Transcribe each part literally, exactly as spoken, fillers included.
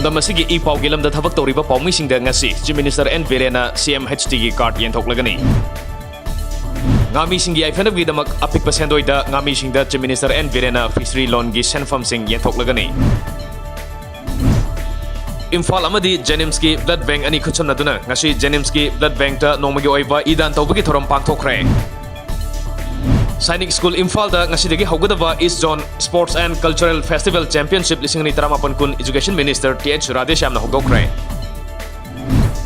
ꯃꯇꯝ ꯑꯁꯤꯒꯤ ꯏ ꯄꯥꯎꯒꯤ ꯂꯝꯗ ꯊꯕꯛ ꯇꯧꯔꯤꯕ ꯄꯥꯎꯃꯤꯁꯤꯡꯗ ꯉꯁꯤ Chief Minister N ꯕꯤꯔꯦꯟꯅ C M H T ꯒꯤ card ꯌꯦꯟꯊꯣꯛꯂꯒꯅꯤ꯫ ꯉꯥꯃꯤꯁꯤꯡꯒꯤ ꯌꯥꯏꯐꯅꯕꯒꯤꯗꯃꯛ ꯑꯄꯤꯛꯄ ꯁꯦꯟꯗꯣꯏꯗ ꯉꯥꯃꯤꯁꯤꯡꯗ Chief Minister N ꯕꯤꯔꯦꯟꯅ fishery loan ꯒꯤ ꯁꯦꯟꯐꯝꯁꯤꯡ ꯌꯦꯟꯊꯣꯛꯂꯒꯅꯤ꯫ ꯏꯝꯐꯥꯜ ꯑꯃꯗꯤ JNIMS ꯀꯤ blood bank ꯑꯅꯤ ꯈꯨꯠꯁꯝꯅꯗꯨꯅ ꯉꯁꯤ JNIMS ꯀꯤ blood bank ꯇ ꯅꯣꯡꯃꯒꯤ ꯑꯣꯏꯕ ꯏ ꯗꯥꯟ ꯇꯧꯕꯒꯤ ꯊꯧꯔꯝ ꯄꯥꯡꯊꯣꯛꯈ꯭ꯔꯦ꯫ ꯁꯥꯏꯅꯤꯛ ꯁ꯭ꯀꯨꯜ ꯏꯝꯐꯥꯜꯗ ꯉꯁꯤꯗꯒꯤ ꯍꯧꯒꯗꯕ East Zone Sports and Cultural Festival Championship ꯂꯤꯁꯤꯡ ꯑꯅꯤ ꯇꯔꯥꯃꯥꯄꯟ ꯀꯨꯟ Education Minister Th Radheshyamꯅ ꯍꯧꯗꯣꯛꯈ꯭ꯔꯦ꯫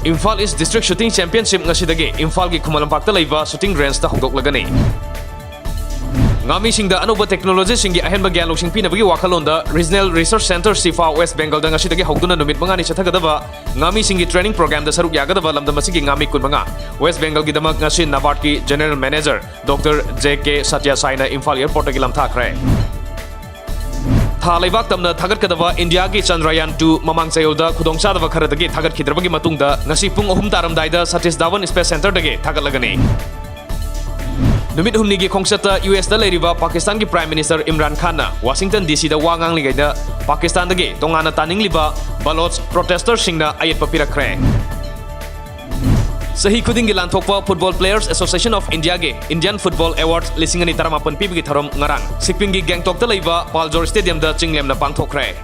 Imphal East District Shooting Championship ꯉꯁꯤꯗꯒꯤ ꯏꯝꯐꯥꯜꯒꯤ ꯈꯨꯃꯟ ꯂꯝꯄꯥꯛꯇ ꯂꯩꯕ shooting range ꯇ ꯍꯧꯗꯣꯛꯂꯒꯅꯤ꯫ ꯉꯥꯃꯤꯁꯤꯡꯗ ꯑꯅꯧꯕ technology ꯁꯤꯡꯒꯤ ꯑꯍꯦꯟꯕ ꯒ꯭ꯌꯥꯟ ꯂꯧꯁꯤꯡ ꯄꯤꯅꯕꯒꯤ ꯋꯥꯈꯜꯂꯣꯟꯗ Regional Research Centre ꯁꯤꯐꯥ West Bengal ꯗ ꯉꯁꯤꯗꯒꯤ ꯍꯧꯗꯨꯅ ꯅꯨꯃꯤꯠ ꯃꯉꯥꯅꯤ ꯆꯠꯊꯒꯗꯕ ꯉꯥꯃꯤꯁꯤꯡꯒꯤ training program ꯗ ꯁꯔꯨꯛ ꯌꯥꯒꯗꯕ ꯂꯝꯗꯝ ꯑꯁꯤꯒꯤ ꯉꯥꯃꯤ ꯀꯨꯟꯃꯉꯥ, West Bengal ꯒꯤꯗꯃꯛ ꯉꯁꯤ NABARD ꯀꯤ General Manager Doctor J K Satya Saiꯅ Imphal airport ꯇꯒꯤ ꯂꯝꯊꯥꯈ꯭ꯔꯦ꯫ ꯊꯥ ꯂꯩꯕꯥꯛ ꯇꯝꯅ ꯊꯥꯒꯠꯀꯗꯕ ꯏꯟꯗꯤꯌꯥꯒꯤ Chandrayaan two ꯃꯃꯥꯡ ꯆꯌꯣꯜꯗ ꯈꯨꯗꯣꯡꯆꯥꯗꯕ ꯈꯔꯗꯒꯤ ꯊꯥꯒꯠꯈꯤꯗ꯭ꯔꯕꯒꯤ ꯃꯇꯨꯡꯗ ꯉꯁꯤ ꯄꯨꯡ ꯑꯍꯨꯝ ꯇꯥꯔꯝꯗꯥꯏꯗ ꯁꯇꯤꯁ ꯙꯥꯋꯟ Space Centre ꯗꯒꯤ ꯊꯥꯒꯠꯂꯒꯅꯤ꯫ ꯅꯨꯃꯤꯠ ꯍꯨꯝꯅꯤꯒꯤ ꯈꯣꯡꯆꯠꯇ U S ꯇ ꯂꯩꯔꯤꯕ ꯄꯥꯀꯤꯁꯇꯥꯟꯒꯤ Prime Minister ꯏꯝꯔꯥꯟ ꯈꯥꯟꯅ ꯋꯥꯁꯤꯡꯇꯟ D C ꯗ ꯋꯥ ꯉꯥꯡꯂꯤꯉꯩꯗ ꯄꯥꯀꯤꯁꯇꯥꯟꯗꯒꯤ ꯇꯣꯉꯥꯟꯅ ꯇꯥꯅꯤꯡꯂꯤꯕ ꯕꯂꯣꯆ protester ꯁꯤꯡꯅ ꯑꯌꯦꯠꯄ ꯄꯤꯔꯛꯈ꯭ꯔꯦ꯫ ꯆꯍꯤ ꯈꯨꯗꯤꯡꯒꯤ ꯂꯥꯟꯊꯣꯛꯄ Football Players Association of India ꯒꯤ Indian Football Awards ꯂꯤꯁꯤꯡ ꯑꯅꯤ ꯇꯔꯥꯃꯥꯄꯟ ꯄꯤꯕꯒꯤ ꯊꯧꯔꯝ ꯉꯔꯥꯡ ꯁꯤꯛꯀꯤꯝꯒꯤ ꯒꯦꯡꯇꯣꯛꯇ ꯂꯩꯕ ꯄꯥꯜꯖꯣꯔ Stadium ꯗ ꯆꯤꯡꯂꯦꯝꯅ ꯄꯥꯡꯊꯣꯛꯈ꯭ꯔꯦ꯫